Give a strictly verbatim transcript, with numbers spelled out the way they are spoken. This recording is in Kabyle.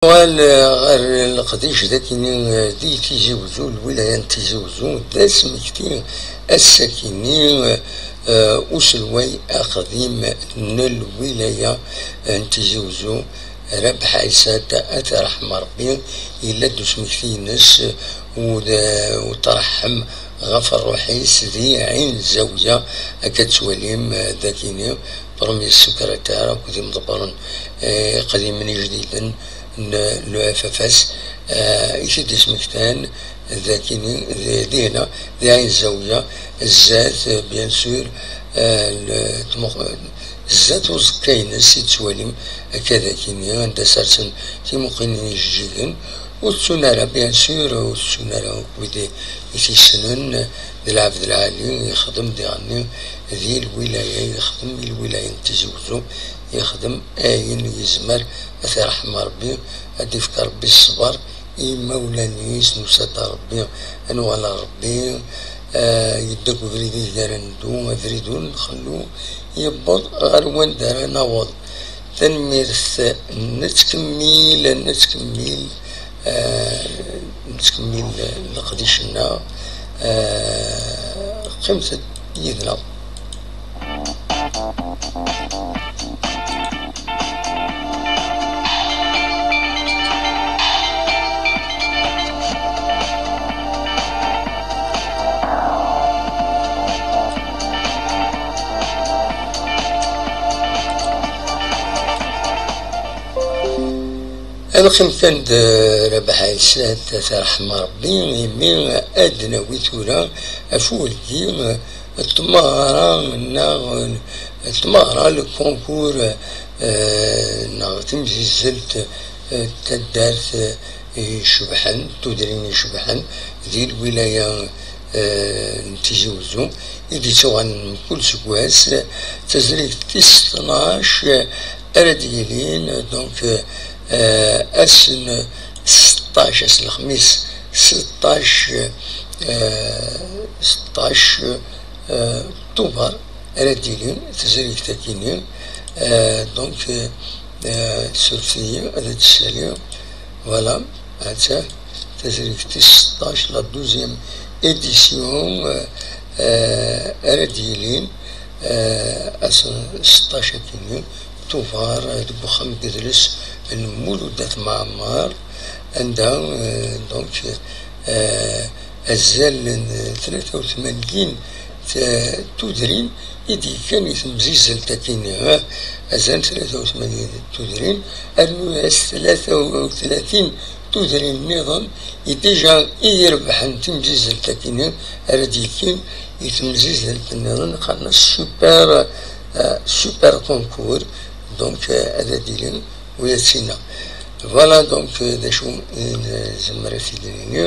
Nuɣal, eh, ɣer leqdic dagini, eh, di Tizi Wezzu, lwilaya n Tizi Wezzu, d asmekti ass-akini, eh, uselway aqdim n lwilaya, eh, n Tizi Wezzu, Rabeḥ Ɛisa, ad t-iṛḥem Ṛebbi, yella-d usmekti-ines, eh, u d-, u tṛeḥḥem ɣef ṛṛuḥ-is di Ɛin Zawiya, akka d-tettwalim, eh, dagini, premier secrétaire akked imḍebbren, eh, iqdimen ijdiden n le F F S, eh, i t-id-ismektan dagini, di-, dihna, di Ɛin Zawiya, zdat, eh, bien sûr, eh, le-, tmuq-, zdat uẓekka-ines i tettwalim akka dagini, anda sersen timuqinin ijeǧǧigen, ur ttun ara, bien sûr, ur ttun ara akk wid i t-yessnen, d lɛebd lɛali, yexdem diɣenni di lwilaya, yexdem i lwilaya n Tizi Wezzu, yexdem ayen yezmer, ad t-iṛḥem Ṛebbi, ad d-ifk Ṛebbi ṣṣber i imawlan-is, nusa-d ar Ṛebbi, ad nuɣal ar Ṛebbi, eh, yedda deg ubrid ideg ara neddu, abrid ur nxellu, yewweḍ ɣer wanda ara naweḍ. Tanemmirt, nettkemmil, nettkemmil, eh, nettkemmil leqdic-nneɣ, eh, qqimet-d yid-neɣ. Ad neqqim kan d Rabaḥ Ɛisa, ad t-iṛḥem Ṛebbi, imi ad d-nawi tura afulki, tmeɣra neɣ tmeɣra, le concours, eh, neɣ timzizzelt, eh, taddart, eh, icebḥen, tudrin icebḥen di lwilaya, eh, n Tizi Wezzu, i d-ittuɣalen mkul seggas, tazrigt tis tnac, eh, ara d-yilin, donc, eh, ass n seṭṭac, ass n lexmis, seṭṭac, eh, seṭṭac, eh, Tubeṛ ara d-yilin tazrigt-agi-nni. Eh, donc, eh, eh, surfet-iyi, ad d-ssaliɣ. Voilà, ha-tt-a tazrigt tis seṭṭac, la douzième édition, eh, eh, ara d-yilin, eh, ass n seṭṭac-agi-nni. Tubeṛ, eh, deg uxxam n yidles n Mulud At Mɛemmer, anda, eh, donc, eh, azal n tlata u tmanyin t-, tudrin i d-yekkan i temzizzelt-agi-nni, eh, azal n tlata u tmanyin tudrin, rnu-as tlata u tlatin tudrin nniḍen, i déjà i irebḥen timzizzelt-agi-nni ara d-yekkin i temzizzelt nniḍen, qqaren-as super, eh, super concours. Donc, eh, ad d-ilin u yasina. Voilà, donc, eh, d acu i nezmer ad t-id-nini.